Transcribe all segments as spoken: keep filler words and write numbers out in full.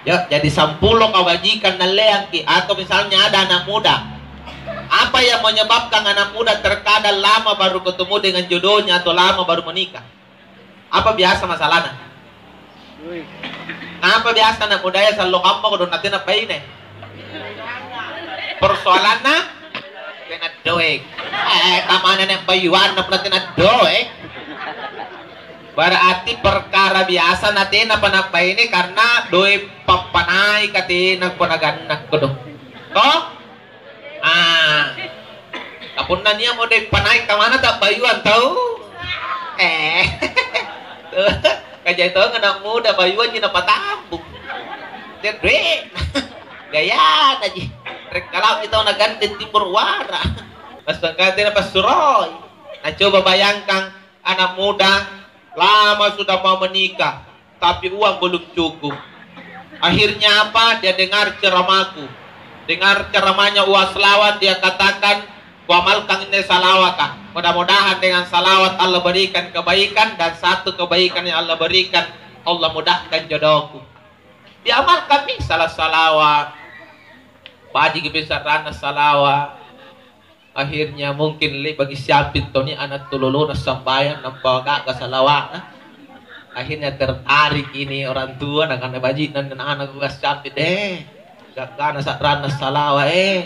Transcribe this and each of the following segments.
Ya, jadi sampulo kabajikang nalleangki, atau misalnya ada anak muda. Apa yang menyebabkan anak muda terkadang lama baru ketemu dengan jodohnya atau lama baru menikah? Apa biasa masalahnya? Apa biasa anak mudaya sallo kamma kodong natena baine? Persoalanna tena doe. Eh, kamana nek bayuanna punna tena doe? Berarti perkara biasa natena panabbaine karena doe pappanai katena pona ganna kodong. Toh? Ah. Kapunna nia' mo doe panai kamana tabbayuang tau? Eh. Kajai tong anak muda bayuanji napatampu. Doe. Gayanaji. Rekkalauji tau nagandeng timbo ruara. Pas tongkatena passuroi. Nah, coba bayangkan, anak muda lama sudah mau menikah, tapi uang belum cukup. Akhirnya apa? Dia dengar ceramahku. Dengar ceramahnya Uas Lawan, dia katakan, "Kuamalkan ini salawaka. Mudah-mudahan dengan salawat Allah berikan kebaikan, dan satu kebaikan yang Allah berikan, Allah mudahkan jodohku." Diamalkan nih salah salawat. Baji' pi sarana salawat. Akhirnya mungkin le'baki siappi toni ana' tulolona sambayang nampa ga'ga salawa'na. Akhirnya tertarik ini orang tua nakana, "Baji'na anakku siappi deh. Ga'gana sa'ranna salawa eh."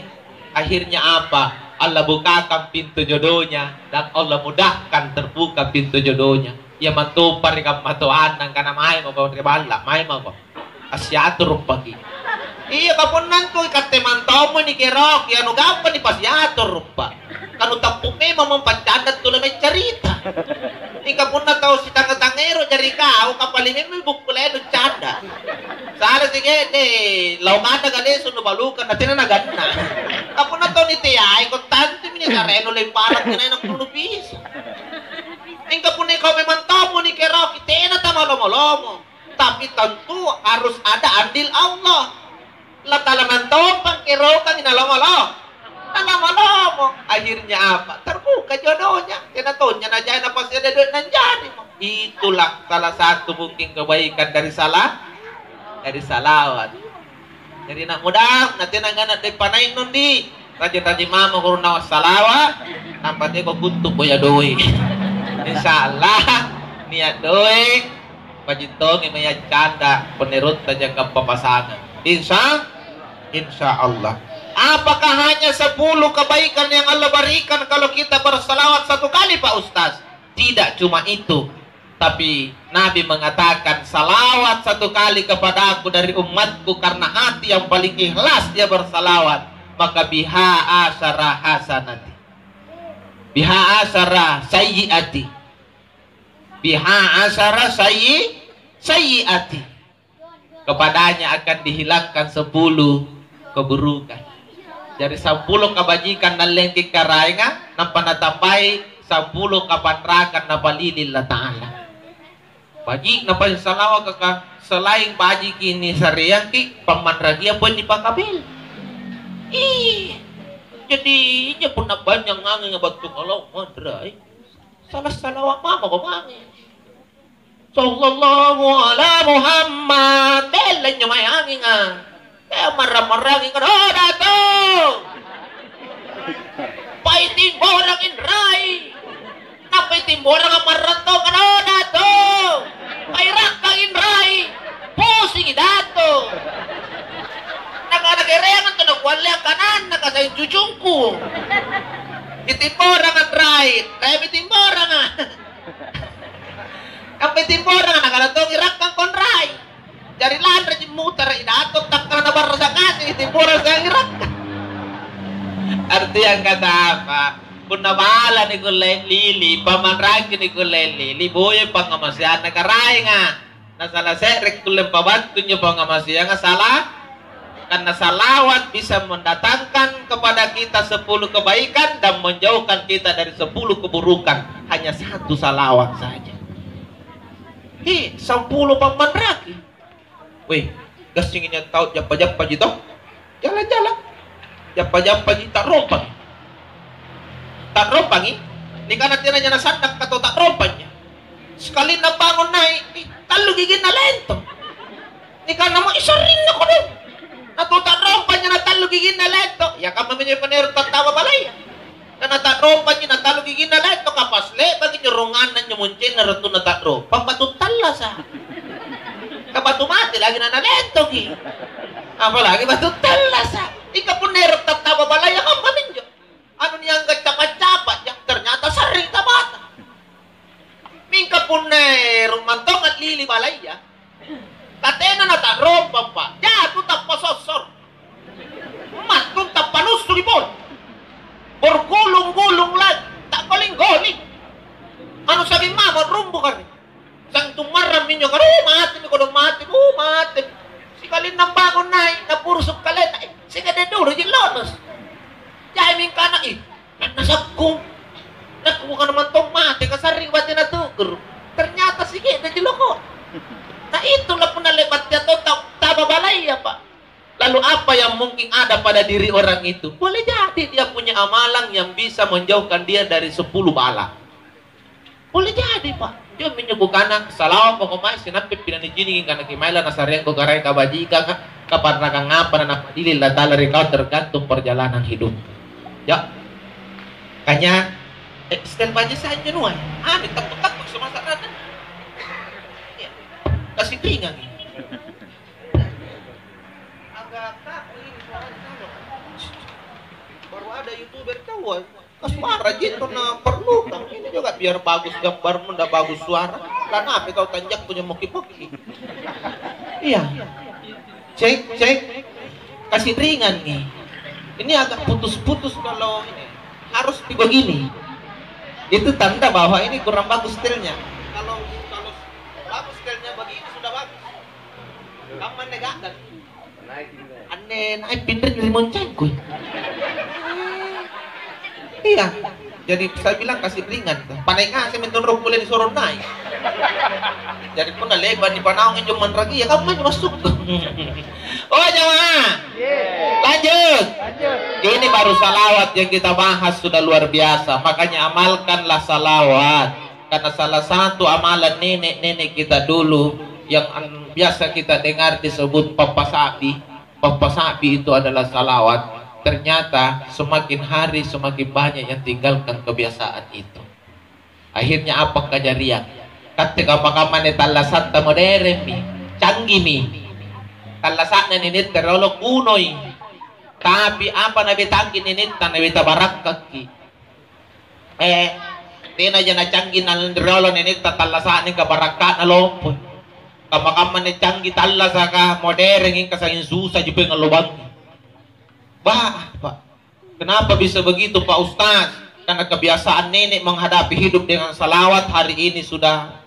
Akhirnya apa? Allah bukakan pintu jodohnya dan Allah mudahkan terbuka pintu jodohnya. Ia mantopa ri kamma toanna angkana, "Mae mako ri balla', mae mako." Assiaturupaki. Iya, kapunnangku ikatte mantommo nikerok, iya, nugappa nipasiaturuppa. Kanu tappu memang mampaccanda tuna maccarita. Mingka punna tau sitanga-tanga ero' jari kau, kapali memang bukku lenu canda. Sala sige deh, lau mata kale sunu balukang, na tena naganna. Kapunna tau niteai, ko tantumi ni sareno lemparang, tena enak tunu bisa. Mingka punna kau memang tommo nikeroki, tena tamalomo-lomo. Tapi tentu harus ada andil Allah. Latala nantompang kerokangi nalomo-lo-, nalomo-lomo. Akhirnya apa? Terbuka jodohnya. Tena tonja najai napasiada doe' nanjarimo. Itulah salah satu mungkin kebaikan dari salah, dari salawat. Jadi anak muda, natena ngana deppa naik nundi. Rajin-rajin mamo gurunna wassalawa, nampa teko kuttu boya doe'. Insya Allah, niat doe', baji' tongi maya canda, penerutta jangka papasangan. Insya, insya Allah. Apakah hanya sepuluh kebaikan yang Allah berikan kalau kita bersalawat satu kali, Pak Ustaz? Tidak cuma itu, tapi Nabi mengatakan, "Salawat satu kali kepadaku dari umatku karena hati yang paling ikhlas dia bersalawat, maka biha asyara hasanati. Biha asyara sayyiati. Biha asyara sayyi, sayyiati." Kepadanya akan dihilangkan sepuluh keburukan. Jari sampulo kabajikang nallengki Karaenga, nampa natambai sampulo kapanrakan napalili Allata'ala. Baji' napasalawa kaka, selain bajiki nisareangki, pammanrakia pole nipakabela. Ih, jadi injo punna bannya ngangenga battu kalau manrai, salah salawa mamako mange. Sallallahu ala Muhammad. Bella injo mae anginga. Eh, marrang-marrangi, "Kanoda to?" Pai timborang inrai. Nampai timborang ammarrang to, "Kanoda to?" Pai rakkang inrai. Pusingi dato. Nakana kereang antu nakuallea kananna kaseng cucungku. Itimborang anrai. Rai mi timboranga. Nampai timboranga, nakana tongi rakkang konrai. Jari lanreji mutara i dato, takkala nabarrasa ngaseng timborang siagang rakkang. Artiang kata apa? Punna bala nikulle lili, pamanraki nikulle lili, boya pangngamaseanna Karaenga. Nasala se're kulle pabattu injo pangngamaseanga sala, karena salawat bisa mendatangkan kepada kita sepuluh kebaikan dan menjauhkan kita dari sepuluh keburukan. Hanya satu salawat saja. Hi, sampulo pammanraki. Weh, gassing injo tau jappa-jappaji to. Jalang-jalang. Jappa-jappaji, ta'rompang. Ta'rompangi, nikana tena nyana sandaka tau ta'rompangnya. Sekalinna bangun nai', ih, tallu giginna lentong. Nikanamo, "Ih, sarrinna kodong. Na tu ta'rompa njo na tallu giginna letto." Ya, kammaminjo punna ero' tattaba balaya. Ka na ta'rompa njo na tallu giginna letto, ka pas le'baki njo ronganna njo moncenna rottunna ta'rompa, batu tallasa'. Ka batu mate lagi na nalettoki. Apalagi batu tallasa'. Mingka punna ero' tattaba balaya kammaminjo. Anu niangga capa'-capa'ja, ternyata sarring tabata. Mingka punna ero' mantong a'lili balaya, katena na ta'rompa, Pa'. Jatu tappa sossor. Mattung tappa nussu ri pole. Bergulung-gulung lagi, ta'goling-goling. Anu sa'ging mamo rumbu kare. Sang tummarrang minjo kare, "Uh, matemi kodong, mate, uh, mate." Sikalinna bangung nai', napurusu' kaleta, eh, sikede' duduji lolos. Jai mingkana, "Ih, nannasakkung. Nakkukana mantong mate, kasarring batena tu'guru'. Ternyata sike'deji loko." Nah, itulah punna le'ba' tea tau ta-, taba balaya, Pa'. Lalu apa yang mungkin ada pada diri orang itu? Boleh jadi dia punya amalan yang bisa menjauhkan dia dari sepuluh bala. Boleh jadi, Pa'. Injo minjo kukana, salawang poko mae sinampe' punna niciniki kana kimaela nasareangko Karaeng kabajikanga, kaparrakang apa na Napa'dili Allata'ala ri kau tergantung perjalanan hidup. Ya. Kanya, eh, style baju saya anjo nuai. Anu, teppu-teppu semasa rata. Iya. Kasi ringangi. Agak kaku ini suaranya, tahu. Baru ada YouTuber tahu. Kasuara ji tonna perlu, ini juga biar bagus gambarmu, ndak bagus suara. Lanape kau tanjakku nyemoki-poki. Iya. Cek, cek. Kasi ringan nih. Ini agak putus-putus kalau ini. Harus begini. Itu tanda bahwa ini kurang bagus stylenya. Kalau, kalau bagus stylenya begini sudah bagus. Kammanne gagal. Anne naik pinreng ri moncengku. Iya. Jadi saya bilang kasi ringan. Panaik ngaseng mintu rokku le disuruh naik. Jadi punna le'ba' nipanaung injo manragia, kamma injo maksudku. Oh, jamaah. Lanjut. Ini baru salawat yang kita bahas, sudah luar biasa. Makanya amalkanlah salawat. Karena salah satu amalan nenek-nenek kita dulu yang an-, biasa kita dengar disebut pappasa'bi. Pappasa'bi itu adalah salawat. Ternyata semakin hari semakin banyak yang tinggalkan kebiasaan itu. Akhirnya apa kejadian? Katte kamma-kamma anne tallasatta modernmi, canggihmi. Tallasa'na nenetta riolo kunoi. Tapi apa nabetangki nenetta, nabeta barakkakki. Eh, tenaja nacanggih na riolo nenetta tallasa'na, mingka barakka'na lompoi. Kamma-kamma anne canggih tallasaka, modern, mingka sanging susaji pole ngallo bangngi. Bah, Pak. Kenapa bisa begitu, Pak Ustaz? Karena kebiasaan nenek menghadapi hidup dengan salawat hari ini sudah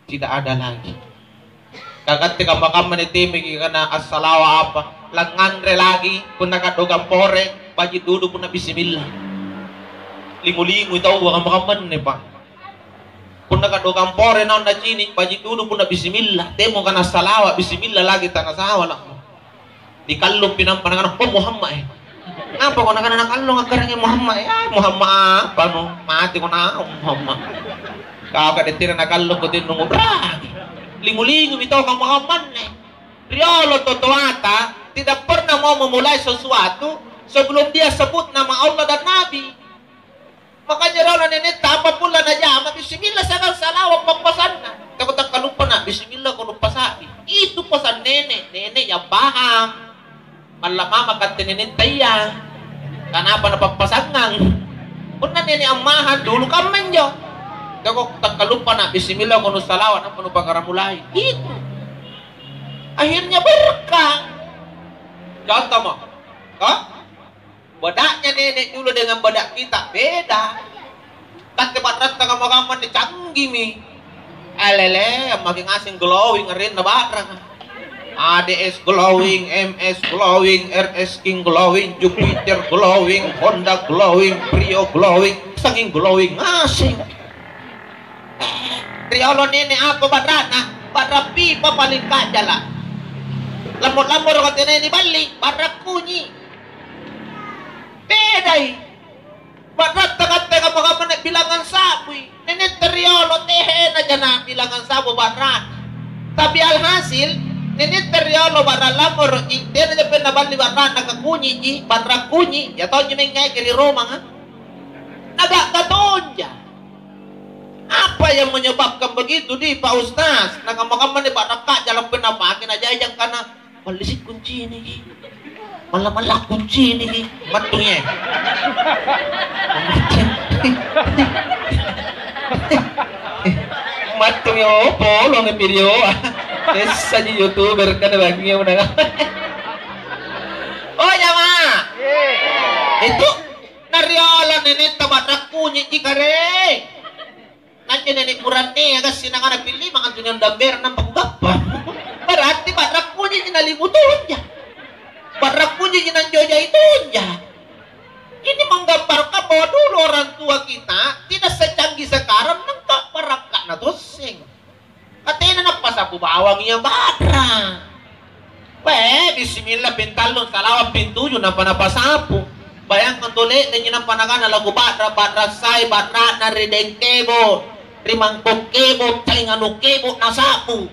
tidak ada lagi. Kagatte kamma-kamma nitimiki kana assalawa apa? Langnganre lagi, punna kaddogang pore, baji' dudu punna bismillah. Lingu-lingui taua kamma-kammanne, Pak. Punna kaddogang pore naung nacini', baji' dudu punna bismillah. Temo kana salawa, bismillah lagi tanasawa la'mo. Nikallongpi nampa nakana, "Oh, Muhammad, eh." Apa ko nakana nakallong akkarangi Muhammad, eh? "Ah, Muhammad apa no? Mati ko naung Muhammad." Kau kadettena nakallong ko tinnu ngubrang. Lingu-lingumi tau kamma-kammanne. Riolo totoata tidak pernah mau memulai sesuatu sebelum dia sebut nama Allah dan Nabi. Makanya riolo nenetta apa pole najama, bismillah siagang salawat pappasanna. Tako takkaluppa na, bismillah ko nuppasa'bi. Itu pasan nenek, nenek yang paham. Malla mama katte nenetta iya. Kanapa napappasangang? Punna nenek ammahang dulu kamma injo. Tako takkaluppa na, bismillah ko nussalawat, nampa nupakaramulai. Itu. Akhirnya berkah. Contoh mo. Hah? Bada'nya nenek dulu dengan bada' kita beda. Katte ba'ratta kamma-kamma anne canggihmi. Elele, ammake ngaseng glowing arenna ba'raka. A D S glowing, M S glowing, R S King glowing, Jupiter glowing, Honda glowing, Brio glowing, sanging glowing ngaseng. Riolo nene apa barra'na? Barra' pipa paling kajala'. Lammo-lammoro' katte nene niballi, barra' kunyi'. Bedai. Barra'ta katte kamma-kamma anne bilangan sabui. Nenetta riolo tehenaja na bilangan sabu barra'na. Tapi alhasil, Ninitte riolo ba'ra lammoro'ji, tenaja penna balli ba'ra'na kakunyi'ji, ba'ra kunyi', iya tonji mengngaiki ri romanga. Naga'ga tonja. Apa yang menyebabkan begitu di Pak Ustaz? Nakamma-kamma ni ba'ra ka'jala penna pake najajang kana, "Mallisi kunciniki. Malla-malla kunciniki." Mattungi. Mattungi, oh, polong videoa. Sessaji YouTuber kan bangngi unang. Oh, jama. Itu nariolo nenetta ba'ra kunyi'ji kare. Nanjo nene' burannea gassi nangana pillimang antu niondang berang nampa kugappa. Berarti ba'ra kunyi'ji nalimu tonja. Ba'ra kunyi'ji nanjojai tonja. Ini menggambarkan bahwa dulu orang tua kita tidak secanggih sekarang, maka barakka'na tosseng. Katena nappasapu bawang ia ba'ra. Weh, bismillah pintallung, salawat pintuju nampa napasapu. Bayangkan tu le'lenji nampa nakana lagu ba'ra, ba'ra sai, ba'ra'na ri dengkebo, ri mangkok kebo, caing anu kebo nasapu.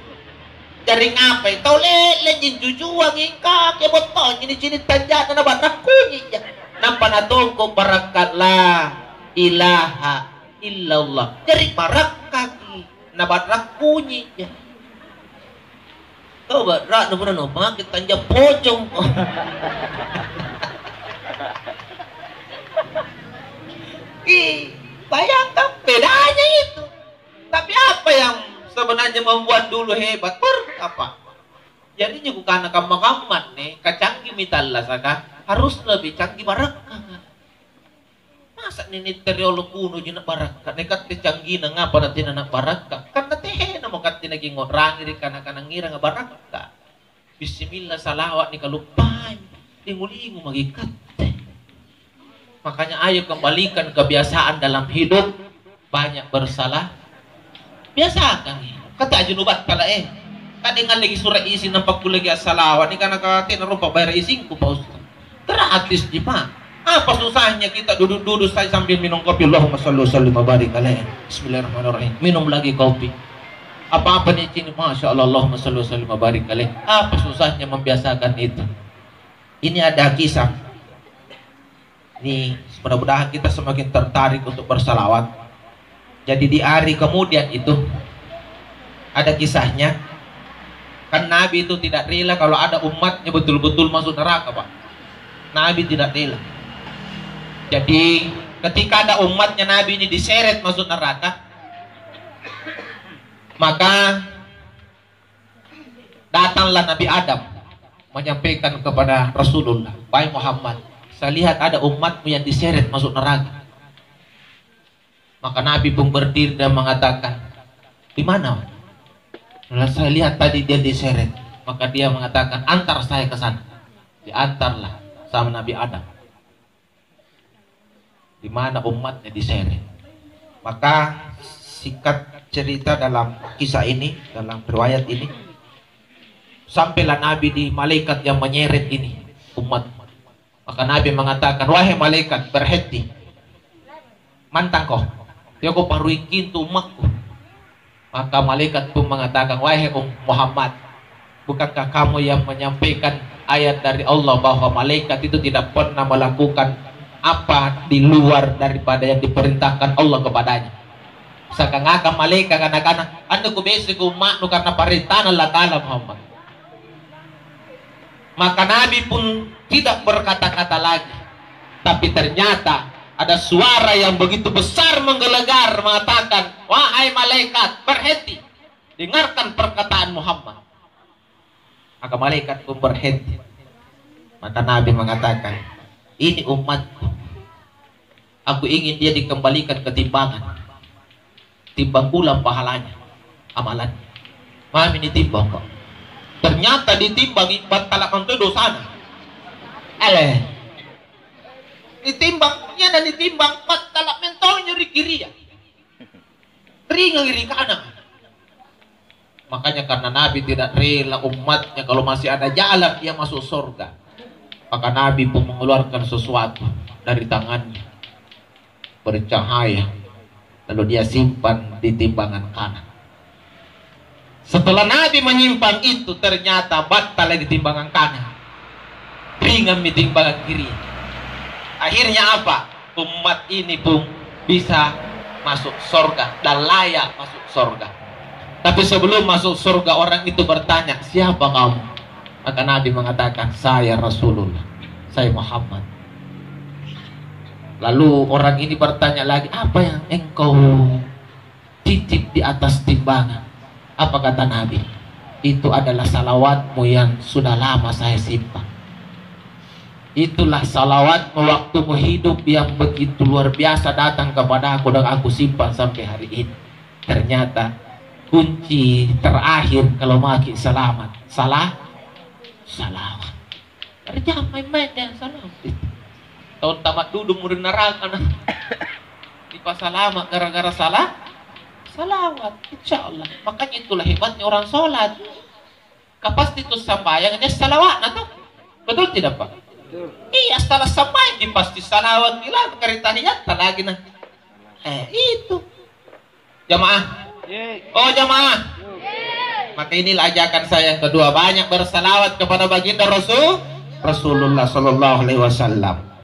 Jari ngapai tau le'lenji jujuang ingka kebo tonji nicini' tanja'na na ba'ra kunyi'ja. Nampa natongko barakka' la ilaha illallah. Jari barakkaki na ba'ra kunyi'ja. Kau ba'ra'nu pura nupake tanja pocong. Ih, bayangkan bedanya itu. Tapi apa yang sebenarnya membuat dulu hebat? Per apa? Jadinya kukana kamma-kamma anne, kacanggimi tallasaka, harus lebih canggih barakkaka. Masa ninitte riolo kunoji na'barakka', naikatte canggina ngapa natena na'barakka'? Kan natenamo katte nakingo'rangi ri kana-kanangngiranga barakka'. Bismillah, salawat nikaluppai, lingu-lingu maki katte. Makanya ayo kembalikan kebiasaan dalam hidup, banyak bersalah, biasakan. Kata aju nubattala, eh. Kade ngalleki sura' isi nampa kulleki assalawa, nikana ka tena rompa bayar isingku, Pak Ustaz. Gratis ji, Pak. Apa susahnya kita duduk-duduk saja sambil minum kopi, Allahumma shalli wa sallim wa barik alaih. Bismillahirrahmanirrahim. Minum lagi kopi. Apa-apa nih cini, Masya Allah, Allahumma shalli wa sallim wa barik alaih. Apa susahnya membiasakan itu? Ini ada kisah. Ini mudah-mudahan kita semakin tertarik untuk bersalawat. Jadi di hari kemudian itu ada kisahnya. Kan Nabi itu tidak rela kalau ada umatnya betul-betul masuk neraka, Pak. Nabi tidak rela. Jadi ketika ada umatnya Nabi ini diseret masuk neraka, maka datanglah Nabi Adam menyampaikan kepada Rasulullah, "Wahai Muhammad, saya lihat ada umatmu yang diseret masuk neraka." Maka Nabi pun berdiri dan mengatakan, "Di mana?" "Lah, saya lihat tadi dia diseret." Maka dia mengatakan, "Antar saya ke sana." Diantarlah sama Nabi Adam. Di mana umatnya diseret. Maka singkat cerita dalam kisah ini, dalam riwayat ini, sampailah Nabi di malaikat yang menyeret ini umat. Maka Nabi mengatakan, "Wahai malaikat, berhenti. Mantangko. Teako parruiki tu umatku." Maka malaikat pun mengatakan, "Wahai um-, Muhammad, bukankah kamu yang menyampaikan ayat dari Allah bahwa malaikat itu tidak pernah melakukan apa di luar daripada yang diperintahkan Allah kepadanya?" Sangkangakang malaika kana-kana, "Anne kubeseki umma'nu karena parentana Allata'ala, Muhammad." Maka Nabi pun tidak berkata-kata lagi. Tapi ternyata ada suara yang begitu besar menggelegar mengatakan, "Wahai malaikat, berhenti. Dengarkan perkataan Muhammad." Maka malaikat pun berhenti. Maka Nabi mengatakan, "Ini umatku. Aku ingin dia dikembalikan ke timbangan. Timbang ulang pahalanya, amalannya." Mami nitimbang kok. Ternyata ditimbangi battala mantoi dosana. Ele. Nitimbang, iya na nitimbang battala mentonyo ri kiria. Ringangi ri kanang. Makanya karena Nabi tidak rela umatnya kalau masih ada jalan dia masuk surga, maka Nabi pun mengeluarkan sesuatu dari tangannya bercahaya, lalu dia simpan di timbangan kanan. Setelah Nabi menyimpang itu, ternyata battalaki timbangang kanan. Ringanmi timbangang kiri. Akhirnya apa? Umat ini pun bisa masuk sorga dan layak masuk sorga. Tapi sebelum masuk sorga, orang itu bertanya, "Siapa kamu?" Maka Nabi mengatakan, "Saya Rasulullah, saya Muhammad." Lalu orang ini bertanya lagi, "Apa yang engkau titip di atas timbangan?" Apa kata Nabi? "Itu adalah salawatmu yang sudah lama saya simpan. Itulah salawatmu waktumu hidup yang begitu luar biasa datang kepadaku dan aku simpan sampai hari ini. Ternyata kunci terakhir kalau maki selamat, salah, salawat." Kerja main-main dengan salawat. Tau tamat duduk murid neraka, nah. Dipasalama gara-gara salah salawat, insya Allah. Makanya itulah hebatnya orang sholat. Kapasti tu sambayang dia salawatna tuh. Betul tidak, Pak? Iya, setelah sambayang dia pasti salawat, bilang kari tahiyatta lagi, nah. Eh, itu. Jamaah. Oh, jamaah. Maka inilah ajakan saya yang kedua, banyak bersalawat kepada baginda Rasul, Rasulullah sallallahu alaihi wasallam.